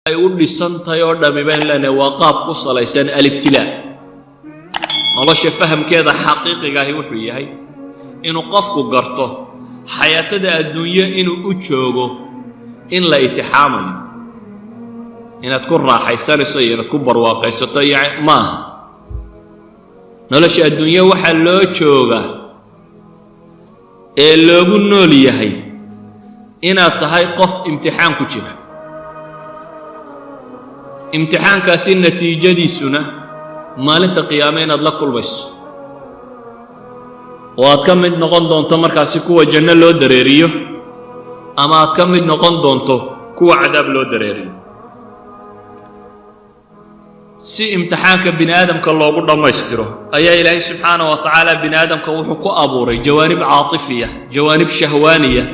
Ay u dhisan tahay oo dhammi bayn leenahay waa qaab ku salaysan الابتلاء. Nolosha fahamkeeda xaqiiqiga ahi wuxuu yahay inuu qofku garto xayaatada adduunyo inuu u joogo in la itixaamayo. Inaad ku raaxaysanayso iyo inaad ku barwaaqaysato iyo maaha. Nolosha adduunyo waxaa loo joogaa ee loogu nool yahay inaad tahay qof imtixaan ku jira, imtixaankaasi natiijadiisuna maalinta qiyaame inaad la kulmayso oo aad ka mid noqon doonto markaasi kuwa janno loo dareeriyo ama aad ka mid noqon doonto kuwa cadaab loo dareeriyo. Si imtixaanka bini aadamka loogu dhammaystiro ayaa Ilaahay subxaana wa tacaala bini aadamka wuxuu ku abuuray jawaanib caatifiya, jawaanib shahwaaniya.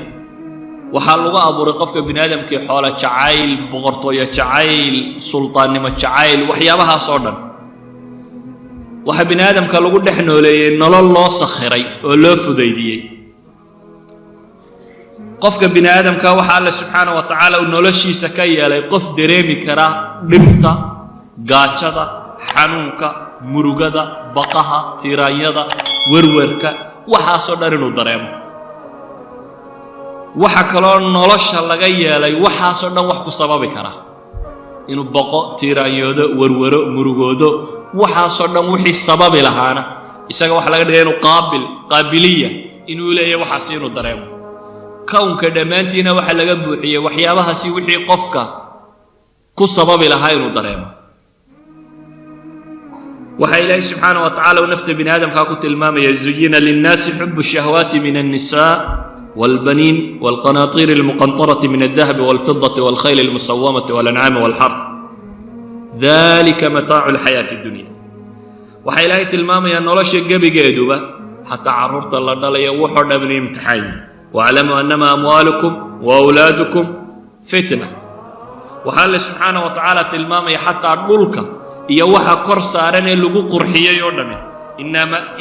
Waxaa lagu abuuray qofka bini aadamkii xoolo jacayl, boqortooyo jacayl, sultaannimo jacayl, waxyaabahaas oo dhan. Waxaa bini aadamka lagu dhex nooleeyey nolol loo sakhiray oo loo fudaydiyey. Qofka bini aadamka waxaa Alle subxaana wa tacaala uu noloshiisa ka yeelay qof dareemi kara dhibta, gaajada, xanuunka, murugada, baqaha, tiiraanyada, werwerka, waxaasoo dhan inuu dareemo. Waxa kaloo nolosha laga yeelay waxaasoo dhan wax ku sababi kara inuu baqo, tiiraanyoodo, werwero, murugoodo, waxaasoo dhan wixii sababi lahaana isaga waxaa laga dhigay inuu qaabil qaabiliya inuu leeyahay waxaasi inuu dareemo. Kownka dhammaantiina waxaa laga buuxiyey waxyaabahaasi wixii qofka ku sababi lahaa inuu dareemo. Waxaa Ilaahay subxaana wa tacala uu nafta bini aadamkaa ku tilmaamaya: زين للناس حب الشهوات من النساء والبنين والقناطير المقنطرة من الذهب والفضة والخيل المسومة والأنعام والحرث ذلك متاع الحياة الدنيا. Waxaa Ilaahay tilmaamayaa nolosha gebigeeduba, xataa carruurta la dhalaya, wuxoo dhan inuu imtixaan yahay. واعلموا أنما أموالكم وأولادكم فتنة. Waxaa Alle subxaana wa tacaala tilmaamaya xataa dhulka iyo waxa kor saaran ee lagu qurxiyey oo dhami: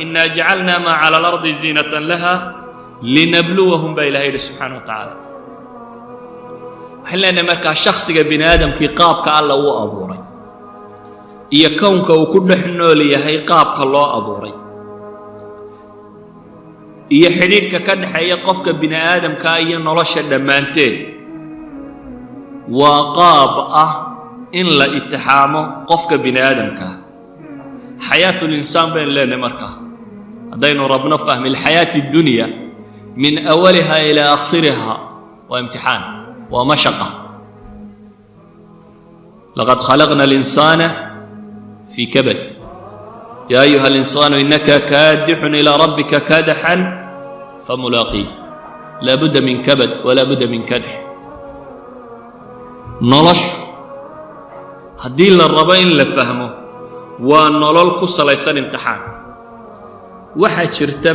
إنا جعلنا ما على الأرض زينة لها لنبلوهم, baa Ilahay yidhi subxaana wa tacaala. Waxaan leenahay markaa shakhsiga bini aadamkii qaabka Alla uu abuuray iyo kownka uu ku dhex nool yahay, qaabka loo abuuray iyo xidhiidhka ka dhexeeya qofka bini aadamkaa iyo nolosha dhammaanteed waa qaab ah in la itixaamo qofka bini aadamkaa. حياة الإنسان baynu leenahay markaa, haddaynu rabno فهم الحياة الدنيا من أولها إلى آخرها, waa imtixaan, waa mashaqa. لقد خلقنا الإنسان في كبد. يا أيها الإنسان إنك كادح إلى ربك كدحا فملاقيه. لا بد من كبد ولا بد من كدح. Noloshu haddii la rabo in la fahmo waa nolol ku salaysan imtixaan. Waxaa jirta